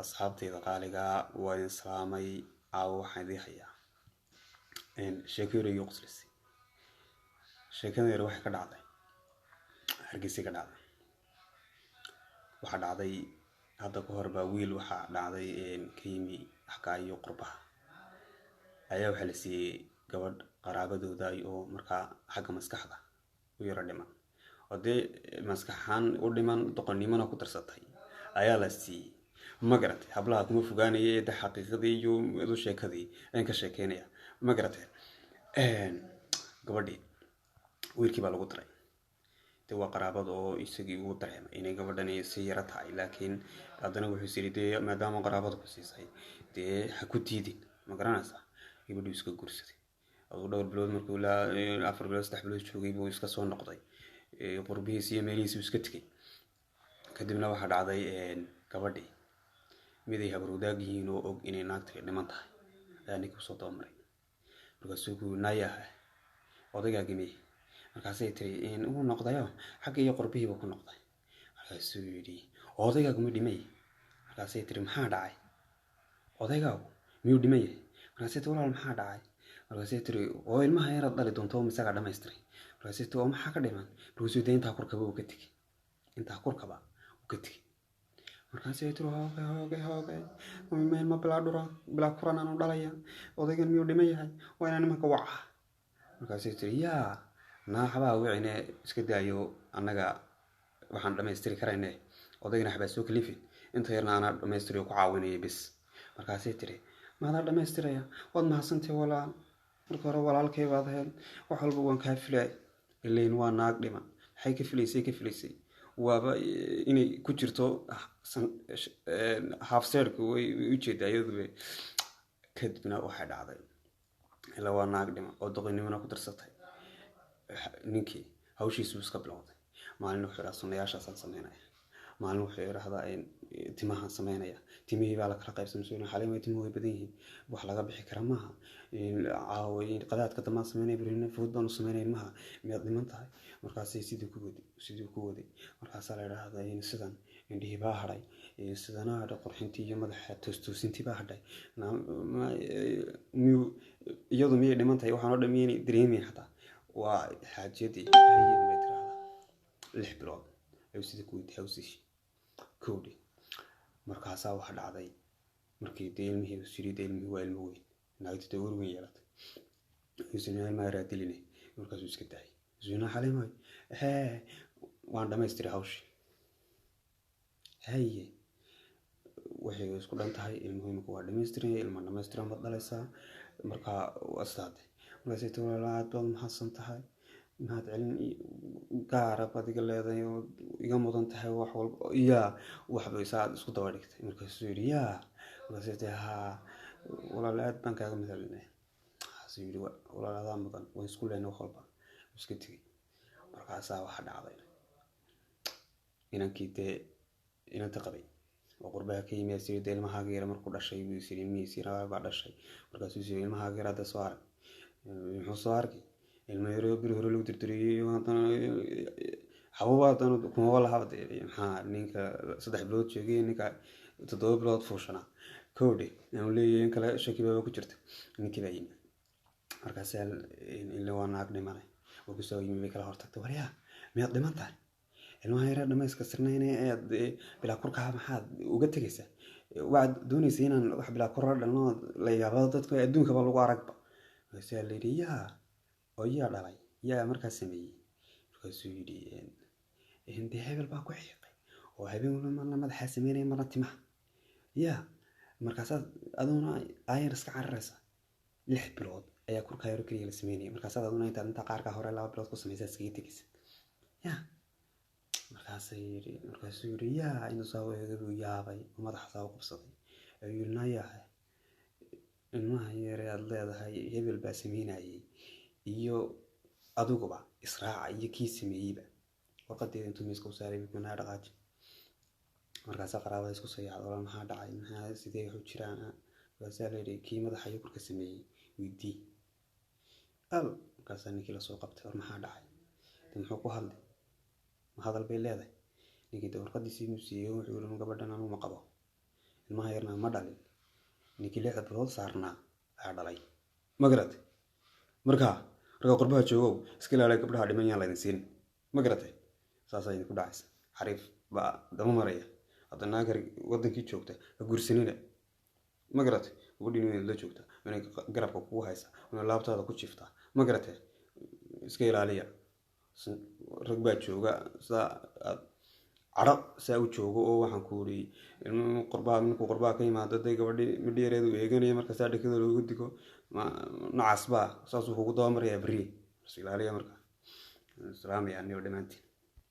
Asxaabtayda qaaliga waa idin salaamay. Caawa waxaan idiin hayaa sheeko yar igu qoslisay. Sheekada yar waxay ka dhacday Hargeysa ka dhacday. Waxaa dhacday hadda ka hor baa wiil waxaa dhacday ka yimi xagga iyo qurbaha ayaa waxaa la siiyey gabadh qaraabadooda oo markaa xagga maskaxda u yaro dhiman, oo dee maskaxaan u dhiman, doqonnimona ku darsatay ayaa la siiyey. Ma garatay? Hablaha kuma fogaanaya ee de xaqiiqadii iyo du sheekadii ayaan ka sheekeynaya. Ma garatay? Gabadhii wiilkii baa lagu daray. De waa qaraabad oo isagii ugu dareemay inay gabadhani si yaro tahay, laakiin haddana wuxuu is yidhi dee maadaama qaraabada ku siisay dee ha ku diidin. Ma garanaysaa? Gabadhuu iska guursaday. Aduu dhowr bilood markuu ilaa 4 bilood, 3 bilood joogay buu iska soo noqday, qurbihiisi iyo meelihiisi uu iska tegey. Kadibna waxaa dhacday gabadhii miday habarwadaag yihiin oo og inay naagtay dhiman tahay ayaa ninkii usoo dabamaray. Markaasuu ku naayaha odaygaagi miye? Markaasay tiri wuu noqdayo, xagga iyo qurbihiiba ku noqday. Markaasuu yidhi odaygaagu miyuu dhimay? Markaasay tiri maxaa dhacay? Odaygaagu miyuu dhiman yahay? Markaasay tiri walaal maxaa dhacay? Markaasay tiri oo ilmaha yaraad dhali doonto misagaa dhamaystiray? Markaasay tiri oo maxaa ka dhiman? Markaasuu dee intaa kurkaba uu ka tegey, intaa kurkaba uu ka tegey. Markaasay tiri hooge hooge hooge, ilma bilaa dhura bilaa kuran aanu dhalaya, odaygan miyuu dhiman yahay? Waa inaan nimanka waca. Markaasay tiri yaa naa xabaha wicine, iska daayo, annaga waxaan dhamaystiri karayne, odaygana xabaa soo kalifin, inta yarna anaa dhamaystirayo ku caawinaya bis. Markaasay tiri maadaa dhamaystiraya? Waad mahadsantay walaal, marka hore walaalkay baad ahayd, wax walba waan kaa filay. Ilayn waa naag dhiman, maxay ka filaysay? Ka filaysay waaba inay ku jirto halfseerka way ujeedaa iyaduba. Kadibna waxay dhacday ilaa waa naag dhiman oo doqonnimona ku darsatay, ninkii hawshiisuu iska bilowday. Maalin wuxuu yidhaha sunnayaashaasaan sameynaya, maalin wuxuu yidhahdaa timahaan sameynaya. Timihii baa la kala qaybsamay. Xaliima timuhu way badan yihiin, wax laga bixi kara maaha. Caawa qadaadka dambaan sameynaya, berrina food baan u sameynaya ilmaha, miyaad dhiman tahay? Markaasay sidii ku waday, sidii ku waday. Markaasaa la yidhaahdaa sidan indhihii baa hadhay, sidana hadhay, qurxintii iyo madaxa toostoosintii baa hadhay. Miyuu iyadu miyay dhiman tahay? Waxaan oo dhan miyaynay dareemayn? Xataa waa xaajiyadii haye bay tiraahdaa. 6 bilood ayuu sidii ku waday hawsishi kowdhi. Markaasaa waxa dhacday markii dee ilmihii uu yiri dee ilmihii waa ilmo weyn, naagti dee ur weyn yeelatay, yuusina ilmaha raadiline. Markaasuu iska daayay zuuna xaliimoy hee waan dhamaystiray hawshii, haye waxay isku dhan tahay, ilmuhu imika waa dhamaystiran, ilma dhamaystiran baad dhalaysaa. Markaa waa sidaade. Markaasay tii walaal aad baad mahadsan tahay, mahad celin gaara baad iga leedahay oo iga mudan tahay, wax walba yaa waxba saad isku daba dhigtay. Markaasuu yidhi yaa. Markaasay tii haa walaal aad baan kaaga mahad celinaya. Markaasuu yidhi walaal adaa mudan, waan isku leynay wax walba. Iska tegey. Markaasaa waxa dhacday inankii dee inanta qabay oo qurbaha ka yimi is yiri dee ilmahaaga yara markuu dhashay buu is yiri ilmihiisi yaraa baa dhashay. Markaasuu is yiri ilmahaaga yara hadda soo arag. Muxuu soo arkay? Ilmo yaro beri hore lagu dirdiriyey. Haddana xabuuba haddana kumaba lahaba dee. Maxaa ninka 3 bilood joogay, ninka 7 bilood fuushanaa kowdhe aanu leeyahay in kale shaki baaba ku jirta. Ninkii baa yimi. Markaasaa ile waa naag dhimanay, markuu soo yimi bay kala hortagtay. Waryaa miyaad dhiman tahay? Ilmaha yaraa dhamayska sirnayne aad bilaa kurkaa maxaad uga tegaysaa? Waxaad doonaysa inaan wax bilaa kur la dhalno, la yaabado dadka adduunkaba lagu aragba. Markaasaa la yidhi yaa oo yaa dhalay, yaa markaas sameeyey? Markaasuu yidhi dee hebel baa ku xiiqay oo habeen walba marna madaxaa sameynaya marna timaha yaa. Markaasaad aduna aayar iska cararaysa. 6 bilood ayaa kurkaa yaro keliya la sameynaya, markaasaad aduna intaad intaa qaarkaa hore 2 bilood ku samaysaa iskaga tegaysa yaa. Markaasay yidhi, markaasuu yidhi yaa intuu saa u eegay buu yaabay oo madaxa saa u qabsaday. Ayuu yidhi nayahay ilmaha yare aad leedahay hebel baa sameynayay iyo adiguba israaca iyo kii sameeyeyba. Warqadeeda intuu miiska u saaray buu naa dhaqaaji. Markaasaa qaraabada isku soo yaacday. Walaal maxaa dhacay? Maxaa sidee wax u jiraan? Markaasaa la yidhi kii madaxa iyo kurka sameeyey weydii al. Markaasaa ninkii lasoo qabtay. War maxaa dhacay? De muxuu ku hadlay? Ma hadal bay leedahay? Ninkii de warqadiisii muu siiyey. Wuxuu yidhi gabadhan anuu ma qabo. Ilmaha yarna ma dhalin, ninkii 6da bilood saarnaa ayaa dhalay, ma garatay? Marka ragga qurbaha joogow, iska ilaaliya gabdhaha dhiman, yaan laydin siin, ma garatay? Saasaa idinku dhacaysa. Xariif baa daba maraya. Hadda naag wadankii joogta ha guursanina, ma garatay? Gabadhiin inaad la joogta, inay garabka kugu haysa, inay laabtaada ku jiiftaa, ma garatay? Iska ilaaliya. Rag baa jooga saa aad cadho saa u joogo oo waxaan ku uri qurbaha, ninkuu qurbaha ka yimaado day gabadhii midhi yareedu eeganaya, marka saa dhekada loogu digo nacas baa saasuu kugu daba marayaa berri. Is ilaaliya. Marka salaamaya anigo dhammaantiin.